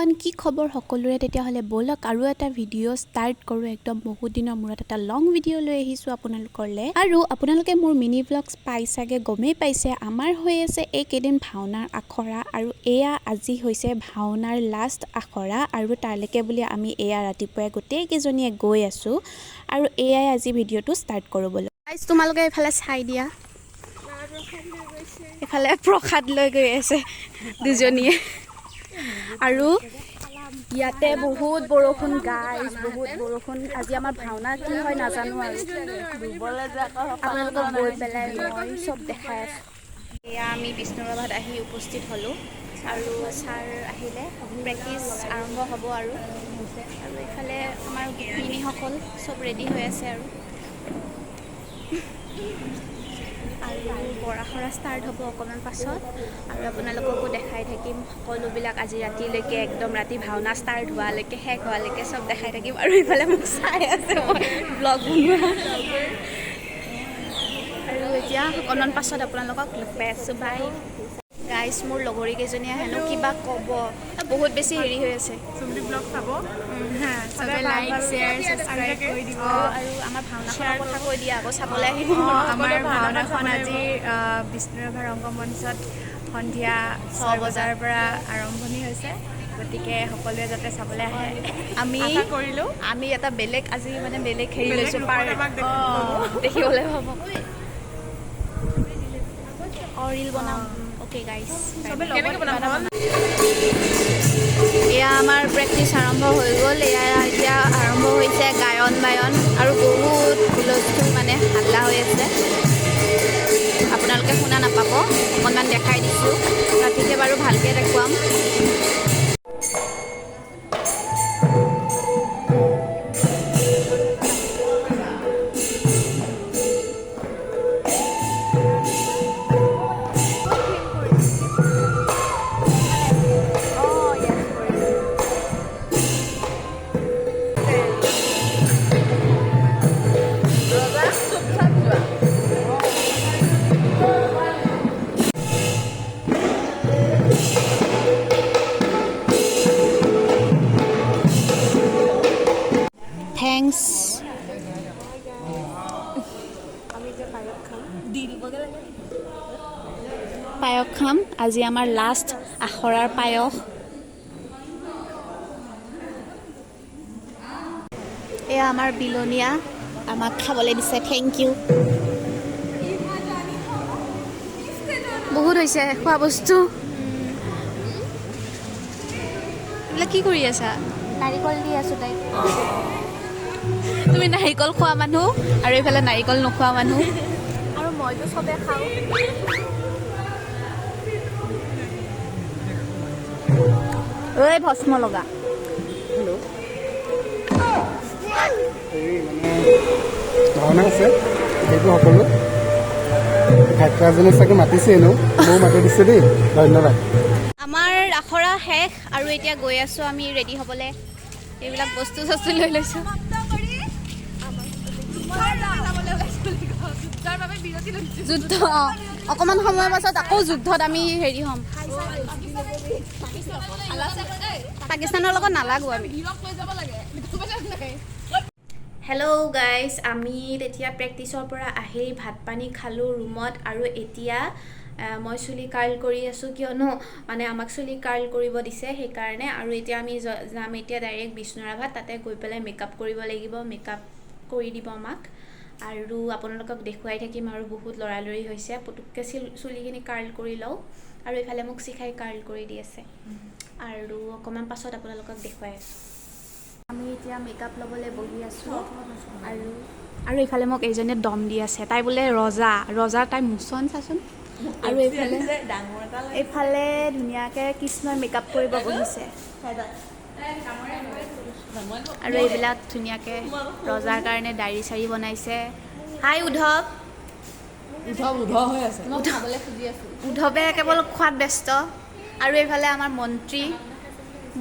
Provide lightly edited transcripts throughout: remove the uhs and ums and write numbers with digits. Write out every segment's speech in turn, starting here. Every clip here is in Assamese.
এভৰিৱান, কি খবৰ সকলোৰে? তেতিয়াহ'লে ব'লক আৰু এটা ভিডিঅ' ষ্টাৰ্ট কৰোঁ। একদম বহুত দিনৰ মূৰত এটা লং ভিডিঅ' লৈ আহিছোঁ আপোনালোকলৈ। আৰু আপোনালোকে মোৰ মিনি ভ্লগছ পাই চাগে গমেই পাইছে, আমাৰ হৈ আছে এইকেইদিন ভাওনাৰ আখৰা। আৰু এয়া আজি হৈছে ভাওনাৰ লাষ্ট আখৰা আৰু তালৈকে বুলি আমি এয়া ৰাতিপুৱাই গোটেইকেইজনীয়ে গৈ আছোঁ। আৰু এয়াই আজি ভিডিঅ'টো ষ্টাৰ্ট কৰোঁ ব'লক। গাইজ, তোমালোকে এইফালে চাই দিয়া, এইফালে প্ৰসাদ লৈ গৈ আছে দুজনীয়ে। আৰু ইয়াতে বহুত বৰষুণ গাইজ, বহুত বৰষুণ। আজি আমাৰ ভাওনা কি হয় নাজানো, আৰু আপোনালোকক গৈ পেলাই মই চব দেখাই আছোঁ। এয়া আমি বিষ্ণুৰাভাত আহি উপস্থিত হ'লোঁ আৰু ছাৰ আহিলে প্ৰেক্টিচ আৰম্ভ হ'ব। আৰু আৰু এইফালে আমাৰ গোপিনীসকল চব ৰেডি হৈ আছে। আৰু আৰু বৰাসৰা ষ্টাৰ্ট হ'ব অকণমান পাছত আৰু আপোনালোককো দেখাই থাকিম সকলোবিলাক। আজি ৰাতিলৈকে, একদম ৰাতি ভাওনা ষ্টাৰ্ট হোৱালৈকে, শেষ হোৱালৈকে চব দেখাই থাকিম। আৰু ইফালে মোক চাই আছে মই ব্লগ বনোৱা। আৰু এতিয়া অকণমান পাছত আপোনালোকক লগ পাই আছোঁ। বাই গাইজ। মোৰ লগৰী কেইজনীয়ে হেনো কিবা ক'ব, বহুত বেছি হেৰি হৈ আছে। ব্লগ চাব চবে, লাইক, শ্বেয়াৰ, ছাবস্ক্ৰাইব কৰি দিব। আৰু আমাৰ ভাওনাখনৰ কথা কৈ দিয়া আকৌ, চাবলৈ আহিব। আমাৰ ভাওনাখন আজি বিষ্ণুৰাভা ৰংগমঞ্চত সন্ধিয়া 6 বজাৰ পৰা আৰম্ভণি হৈছে, গতিকে সকলোৱে যাতে চাবলৈ আহে। আমি কৰিলোঁ। আমি এটা বেলেগ, আজি মানে বেলেগ হেৰি লৈছোঁ, পাৰ দেখিবলৈ পাব। অঁ, ৰিল বনাম। অ'কে গাইজ, এয়া আমাৰ প্ৰেক্টিচ আৰম্ভ হৈ গ'ল। এয়া এতিয়া আৰম্ভ হৈছে গায়ন বায়ন আৰু বহুত হুলস্থুল, মানে হাল্লা হৈ আছে, আপোনালোকে শুনা নাপাব। অকণমান দেখাই দিছোঁ, ৰাতিকে বাৰু ভালকৈ দেখুৱাম। Thanks. আমি এতিয়া পায়স খাম। পায়স খাম। আজি আমাৰ লাষ্ট আখৰাৰ পায়স। এয়া আমাৰ বিলনীয়া, আমাক খাবলৈ দিছে, thank U. বহুত হৈছে খোৱা বস্তু। এইবিলাক কি কৰি আছা? নাৰিকল দি আছোঁ তাইক। তুমি নাৰিকল খোৱা মানুহ আৰু এইফালে নাৰিকল নোখোৱা মানুহ। আৰু মইতো চবে খাওঁ। ঐ ভস্ম লগা। হেল্ল', হেৰি মানে ভাওনা আছে, আহিব সকলো। ভাইকৰাজনে চাগে মাতিছে, এনেও ময়ো মাতি দিছোঁ দেই। ধন্যবাদ। আমাৰ আখৰা শেষ আৰু এতিয়া গৈ আছোঁ আমি ৰেডি হ'বলৈ। এইবিলাক বস্তু চস্তু লৈ লৈছোঁ। যুদ্ধ, অঁ, অকণমান সময়ৰ পাছত আকৌ যুদ্ধত আমি হেৰি হ'ম। পাকিস্তানৰ লগত নালাগো আমি। হেল্ল' গাইজ, আমি তেতিয়া প্ৰেক্টিচৰ পৰা আহি ভাত পানী খালোঁ ৰুমত। আৰু এতিয়া মই চুলি কাৰ্ল কৰি আছোঁ, কিয়নো মানে আমাক চুলি কাৰ্ল কৰিব দিছে সেইকাৰণে। আৰু এতিয়া আমি যাম এতিয়া ডাইৰেক্ট বিষ্ণুৰাভাত, তাতে গৈ পেলাই মেকআপ কৰিব লাগিব, মেকআপ কৰি দিব আমাক আৰু আপোনালোকক দেখুৱাই থাকিম। আৰু বহুত লৰালৰি হৈছে, পুটুককৈ চুলিখিনি কাৰ্ল কৰি লওঁ। আৰু এইফালে মোক শিখাই কাৰ্ল কৰি দি আছে আৰু অকণমান পাছত আপোনালোকক দেখুৱাই আছোঁ। আমি এতিয়া মেকআপ ল'বলৈ বহি আছোঁ আৰু আৰু এইফালে মোক এইজনে দম দি আছে, তাই বোলে ৰজা ৰজা, তাই মোচন চাচোন। আৰু এইফালে এইফালে ধুনীয়াকৈ কৃষ্ণই মেকআপ কৰিব বহিছে আৰু এইবিলাক ধুনীয়াকৈ ৰজাৰ কাৰণে ডায়েৰী চাৰি বনাইছে। হাই উদ্ধৱ। উদ্ধৱে কেৱল খোৱাত ব্যস্ত। আৰু এইফালে আমাৰ মন্ত্ৰী,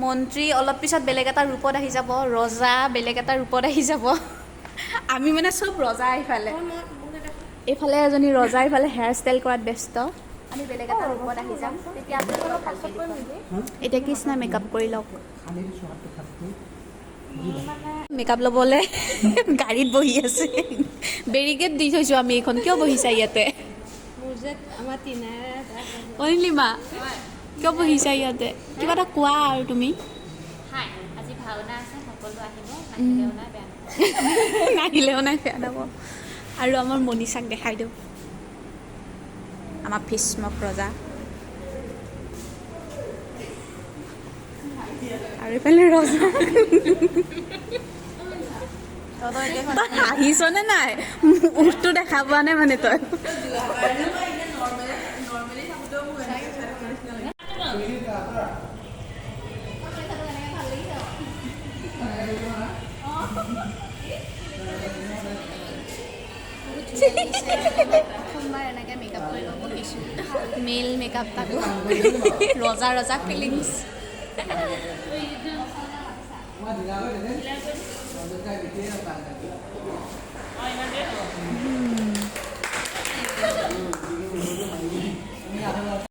মন্ত্ৰী অলপ পিছত বেলেগ এটা ৰূপত আহি যাব, ৰজা বেলেগ এটা ৰূপত আহি যাব। আমি মানে চব ৰজা। এইফালে এইফালে এজনী ৰজা, এইফালে হেয়াৰ ষ্টাইল কৰাত ব্যস্ত। আমি বেলেগ এটা ৰূপত আহি যাম, তেতিয়া আপোনালোকক ভালকৈ দেখুৱাম। এতিয়া কৃষ্ণাই মেকআপ কৰি লওক। মেকআপ ল'বলৈ গাড়ীত বহি আছে। বেৰিকেড দি থৈছোঁ আমি এইখন। কিয় বহিছা ইয়াতে? অনিলিমা, কিয় বহিছা ইয়াতে? কিবা এটা কোৱা আৰু তুমি। হাই, আজি ভাওনা আছে, সকলো আহিব। নাহিলেও নাই, বেয়া নাপাব। নাহিলেও নাই, বেয়া নাপাব। আৰু আমাৰ মনীষাক দেখাই দিওঁ, আমাৰ ভীষ্মক ৰজা। আৰু এইফালে ৰজা। তই হাঁহিছনে নাই? ওঠটো দেখা পোৱা নাই মানে তই। প্ৰথমবাৰ এনেকৈ মেকআপ কৰিব বহিছোঁ। মেল মেকআপ, তাকো ৰজা ৰজা ফিলিংছ।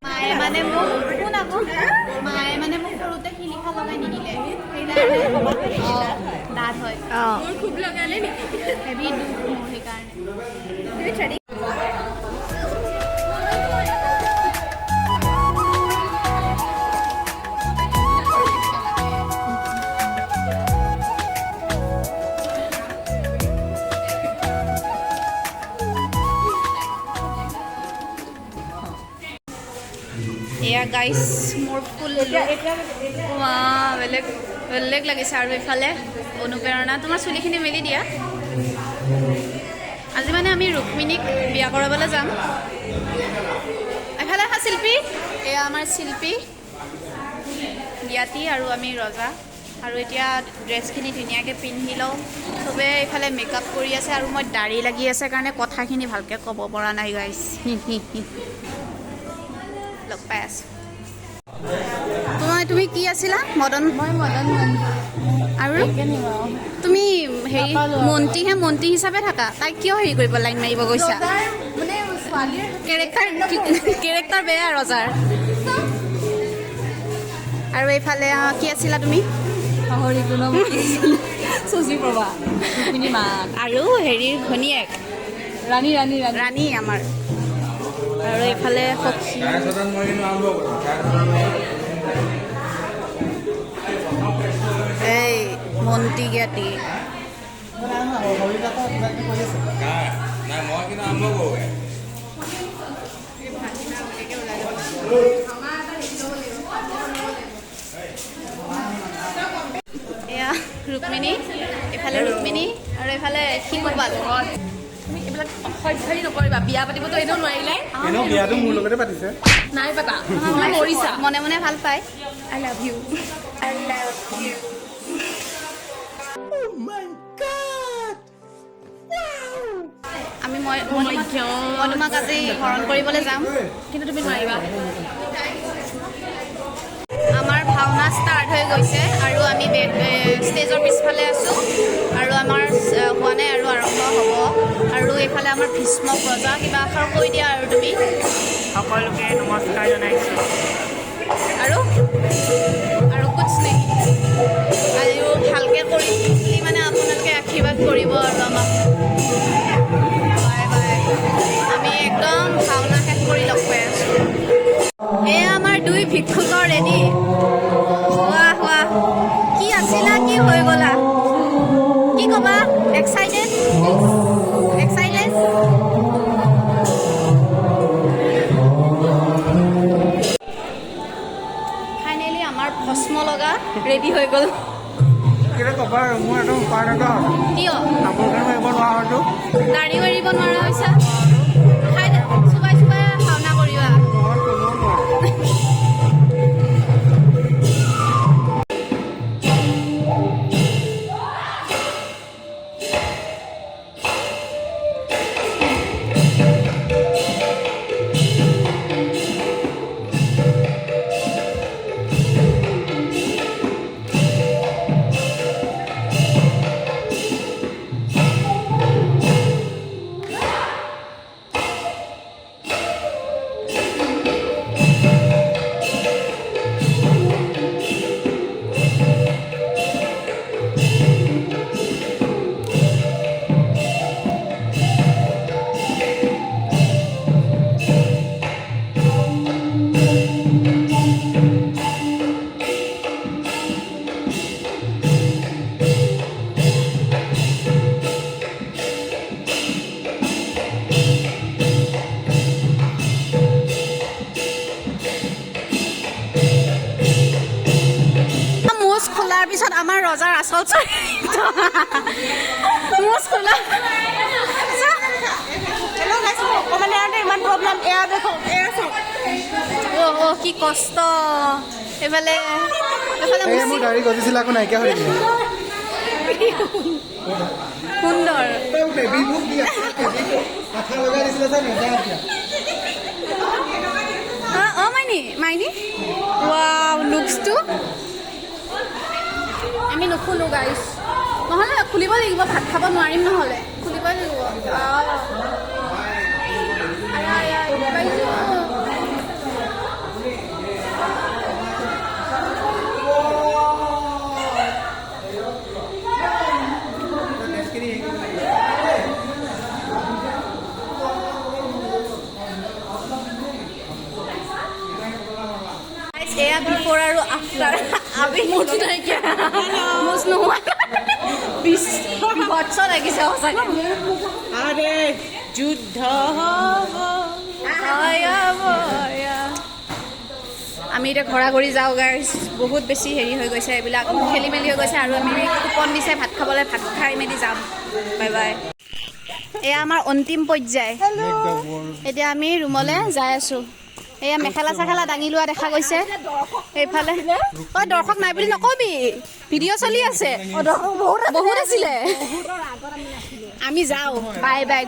মায়ে মানে মোক, শুন আকৌ, মায়ে মানে মোক সৰুতে শিলিখা লগাই নিদিলে, সেইকাৰণে দাঁত হয়। খুব লগালে নেকি? হেভি দুখ মোৰ সেইকাৰণে। এয়া গাইছ, মোৰ ফুল বেলেগ বেলেগ লাগিছে। আৰু এইফালে অনুপ্ৰেৰণা, তোমাৰ চুলিখিনি মেলি দিয়া। আজি মানে আমি ৰুক্মিণীক বিয়া কৰাবলৈ যাম। এফালে আহা শিল্পী। এয়া আমাৰ শিল্পী জ্ঞাতি আৰু আমি ৰজা। আৰু এতিয়া ড্ৰেছখিনি ধুনীয়াকৈ পিন্ধি লওঁ। চবে এইফালে মেকআপ কৰি আছে আৰু মই দাড়ি লাগি আছে কাৰণে কথাখিনি ভালকৈ ক'ব পৰা নাই গাইছ। লগ পাই আছোঁ। তুমি কি আছিলা? মদন। মই মদন। আৰু তুমি হেৰি মন্ত্ৰীহে, মন্ত্ৰী হিচাপে থাকা। তাইক কিয় হেৰি কৰিব লাইন মাৰিব গৈছা? মানে ছোৱালীৰ কেৰেক্টাৰ বেয়া ৰজাৰ। আৰু এইফালে কি আছিলা তুমি? পাহৰি গ'লো। চুচি প্ৰভা, ৰুক্মিণী মাক। আৰু হেৰিৰ ঘৈণীয়েক। ৰাণী, ৰাণী, ৰাণী। ৰাণী আমাৰ। আৰু এইফালে সখী। এই মন্ত্ৰী জ্ঞাতি। নাই, মই কিন্তু আৰম্ভ কৰোঁ। এয়া ৰুক্মিণী, এইফালে ৰুক্মিণী আৰু এইফালে শিশুপাল। তুমি এইবিলাক অসভ্যালি নকৰিবা। বিয়া পাতিবতো এনেও নোৱাৰিলে। এনেও বিয়াটো মোৰ লগতে পাতিছে। নাই পাতা, তুমি মৰিছা। মনে মনে ভাল পায়। I love you, I love you. আমি মই তোমাক আজি হৰণ কৰিবলৈ যাম। কিন্তু তুমি নোৱাৰিবা। আমাৰ ভাওনা ষ্টাৰ্ট হৈ গৈছে আৰু আমি ষ্টেজৰ পিছফালে আছোঁ আৰু আমাৰ হোৱা নাই আৰু আৰম্ভ হ'ব। আৰু এইফালে আমাৰ ভীষ্মক ৰজা। কিবা এষাৰ কৈ দিয়া আৰু তুমি। সকলোকে নমস্কাৰ জনাইছোঁ। আৰু কুছ নাই। আৰু ভালকৈ কৰিম বুলি মানে আপোনালোকে আশীৰ্বাদ কৰিব আৰু আমাক। Bye bye. আমি একদম ভাওনা শেষ কৰি লগ পাই আছোঁ। এয়া আমাৰ দুই ভিক্ষুকৰ ৰেডি। ৱাহ ৱাহ, কি আছিলা, কি হৈ গ'লা! কি ক'বা? Excited, excited. Finally আমাৰ ভস্ম লগা ৰেডি হৈ গ'ল। কেতিয়া ক'বা আৰু মোৰ একদম উপায় নাইকিয়া হ'ল। কিয়? কাপোৰ কানি মাৰিব নোৱাৰা হ'লো। দাড়িও এৰিব নোৱাৰা হৈছা। খাই চুবাই চুবাই ভাওনা কৰিবা। ঘৰত কোনেও নোৱাৰে। ইয়াৰ পিছত আমাৰ ৰজাৰ আচল চৰিত্ৰ মোচ খোলা। ইমান প্ৰব্লেম, এয়া দেখোন, এয়া চাওক। অ' অ' কি কষ্ট! এইফালে এইফালে এই মোৰ দাড়ি গজিছিলে, আকৌ নাইকিয়া হৈ থাকিলে। সুন্দৰ। বেবী মোক দি আঠা লগাই দিছিলে, ছাৰ নাযায় এতিয়া। অ' অ' মাইনী, মাইনী, ৱাও, লুকছটো! আমি নুখোলো গাইছ, নহ'লে খুলিব লাগিব, ভাত খাব নোৱাৰিম, নহ'লে খুলিবই লাগিব। আয়া, আয়া, পাইছোঁ। Guys, এয়া বিফ'ৰ আৰু আফটাৰ। আমি মোচ নাইকিয়া, মোচ নোহোৱা, বিভৎস লাগিছে সঁচাকে। আৰে যুদ্ধ হ'ব। আয়া, বয়া। আমি এতিয়া ঘৰা ঘৰি যাওঁ গাইছ, বহুত বেছি হেৰি হৈ গৈছে, এইবিলাক খেলি মেলি হৈ গৈছে। আৰু আমি কুপন দিছে ভাত খাবলৈ, ভাত খাই মেলি যাম। Bye bye. এয়া আমাৰ অন্তিম পৰ্যায়। এতিয়া আমি ৰুমলৈ যাই আছোঁ। এয়া মেখেলা চেখেলা দাঙি লোৱা দেখা গৈছে এইফালে। ঐ, দৰ্শক নাই বুলি নকবি, ভিডিঅ' চলি আছে। বহুত আছিলে। আমি যাওঁ, বাই বাই।